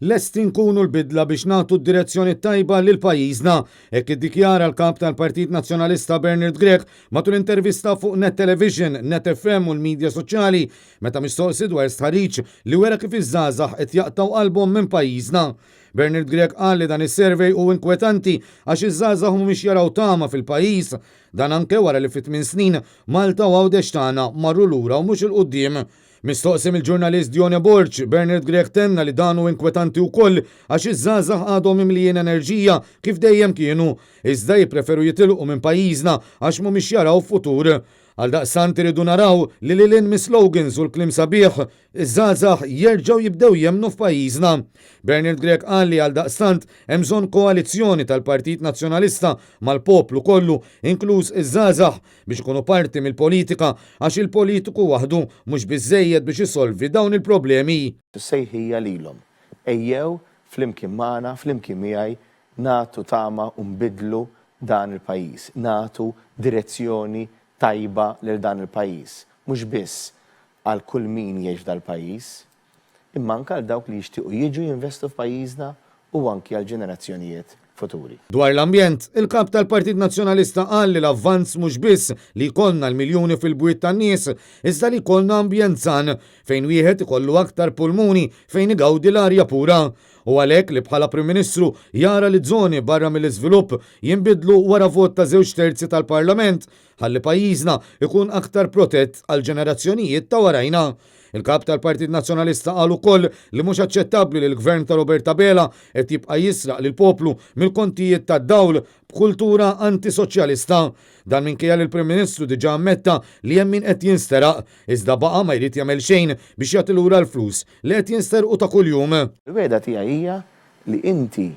Lesti nkunu l-bidla biex nagħtu d-direzzjoni t-tajba lil pajjiżna, hekk iddikjara l-Kap tal-Partit Nazzjonalista Bernard Grech matul intervista fuq Net Television, Net FM u l-midja soċjali meta mistoqsi dwar stħarriġ li wera kif iż-żgħażagħ qed jaqtgħu qalbhom minn pajjiżna. Bernard Grech qal li dan is-survey hu inkwetanti għax iż-żgħażagħ mhumiex jaraw tama fil-pajjiż. Dan anke wara li fi tmien snin Malta u Għawdex tagħna marru lura u mhux 'il quddiem. Mistoqsi mill-ġurnalist Dione Borg, Bernard Grech tenna li dan hu inkwetanti wkoll għax iż-żgħażagħ għadhom mimlijin enerġija kif dejjem kienu, iżda jippreferu jitilqu minn pajjiżna għax mhumiex jaraw futur. Għaldaqstant irridu naraw li lil hinn mis-slogans u l-kliem sabiħ, iż-żgħażagħ jerġgħu jibdew jemmnu f'pajjiżna. Bernard Grech qal li għaldaqstant hemm bżonn koalizzjoni tal-Partit Nazzjonalista mal-poplu kollu, inkluż iż-żgħażagħ, biex ikunu parti mill-politika għax il-politiku waħdu mhux biżżejjed biex isolvi dawn il-problemi. Sejħija lilhom, Ejjew flimkien magħna, flimkien miegħi, nagħtu tama u nbiddlu dan il-pajjiż, nagħtu direzzjoni tajba lil dan il-pajjiż, mhux biss għal kull min jgħix f'dal-pajjiż, imma anke għal dawk li jixtiequ jiġu jinvestu f'pajjiżna u anki għall-ġenerazzjonijiet futuri. Dwar l-ambjent, il-Kap tal-Partit Nazzjonalista qal li l-avvanz mhux biss li jkollna l-miljuni fil-bwiet tan-nies, iżda li jkollna ambjent san, fejn wieħed ikollu aktar pulmuni fejn igawdi l-arja pura. U għalhekk li bħala Prim Ministru jara li żoni barra mill-iżvilupp jinbidlu wara vot ta' żewġ terzi tal-Parlament, ħalli pajjiżna jkun aktar protett għall-ġenerazzjonijiet ta' warajna. Il-Kap tal-Partit Nazzjonalista qal ukoll li mhux aċċettabbli li l-Gvern ta' Robert Abela qed jibqa' jisraq lill-poplu mill-kontijiet tad-dawl b'kultura anti-soċjalista. Dan minkejja li l-Prim Ministru diġà ammetta li hemm min qed jinsteraq, iżda baqa' ma jrid jagħmel xejn biex jagħti lura l-flus li qed jinsterqu ta' kuljum. Il-wegħda tiegħi hija li inti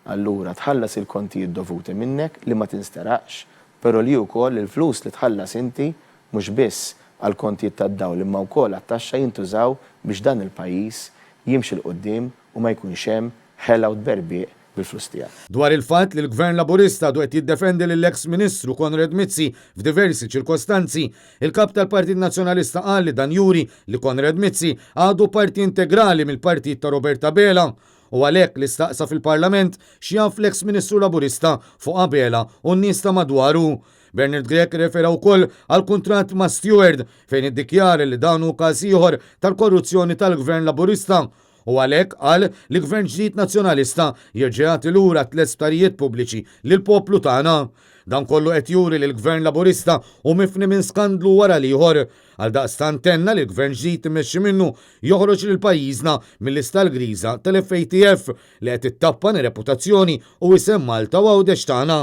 Allura tħallas il-kontijiet dovuti minnek li ma tinsteraqx, però li wkoll il-flus li tħallas inti mhux biss għall-kontijiet tad-dawl imma wkoll għat-taxxa jintużaw biex dan il-pajjiż jimxi 'l quddiem u ma jkunx hemm ħela u tberbiq bil-flus tiegħek. Dwar il-fatt li l-Gvern Laburista għadu qed jiddefendi lill-eks Ministru Konrad Mizzi f'diversi ċirkostanzi, il-Kap tal-Partit Nazzjonalista qal li dan juri li Konrad Mizzi għadu parti integrali mill-partit ta' Robert Abela U għalhekk li staqsa fil-Parlament x'jaf l-eks Ministru Laburista fuq Abela u n-nies ta' madwaru. Bernard Grech irrefera wkoll għall-kuntratt ma' Steward fejn iddikjara li dan hu każ ieħor tal-korruzzjoni tal-Gvern Laburista u għalhekk qal li Gvern ġdid Nazzjonalista jerġa' jagħti lura t-tlett sptarijiet pubbliċi lill-poplu tagħna. Dan kollu qed juri li l-Gvern Laburista hu mifni minn skandlu wara l-ieħor. Għaldaqstant tenna li l-Gvern ġdid immexxi minnu joħroġ lil pajjiżna mil-lista l-griża tal-FATF li qed ittappan ir-reputazzjoni u isem Malta u Għawdex tagħna.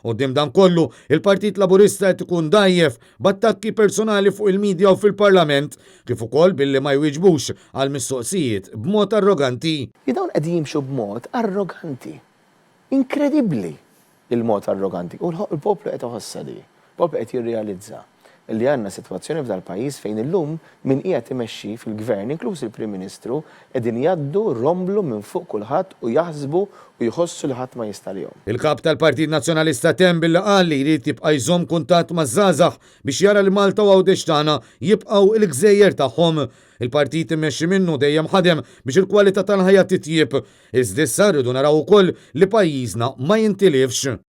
Quddiem dan kollu, il-Partit Laburista qed ikun dgħajjef b'attakki personali fuq il-midja u fil-Parlament, kif ukoll billi ma jwieġbux għal mistoqsijiet b'mod arroganti. Li dawn qegħdin jimxu b'mod arroganti. Inkredibbli! Il-mod arroganti. U l-poplu qed iħossha di. Il-poplu qed jirrealizza li għandna sitwazzjoni f'dal-pajjiż fejn illum min qiegħed imexxi fil-Gvern, inkluż il-Prim Ministru, qegħdin jgħaddu romblu minn fuq kulħadd u jaħsbu u jħossu li ħadd ma jista' għalihom. Il-Kap tal-Partit Nazzjonalista temm billi qal li jrid jibqa' jżomm kuntatt maż-żgħażagħ biex jara li Malta u Għawdex tagħna jibqgħu il-gżejjer tagħhom. Il-partit immexxi minnu dejjem ħadem biex il-kwalità tal-ħajja titjieb. Iżda issa rridu naraw ukoll li pajjiżna ma jintilifx.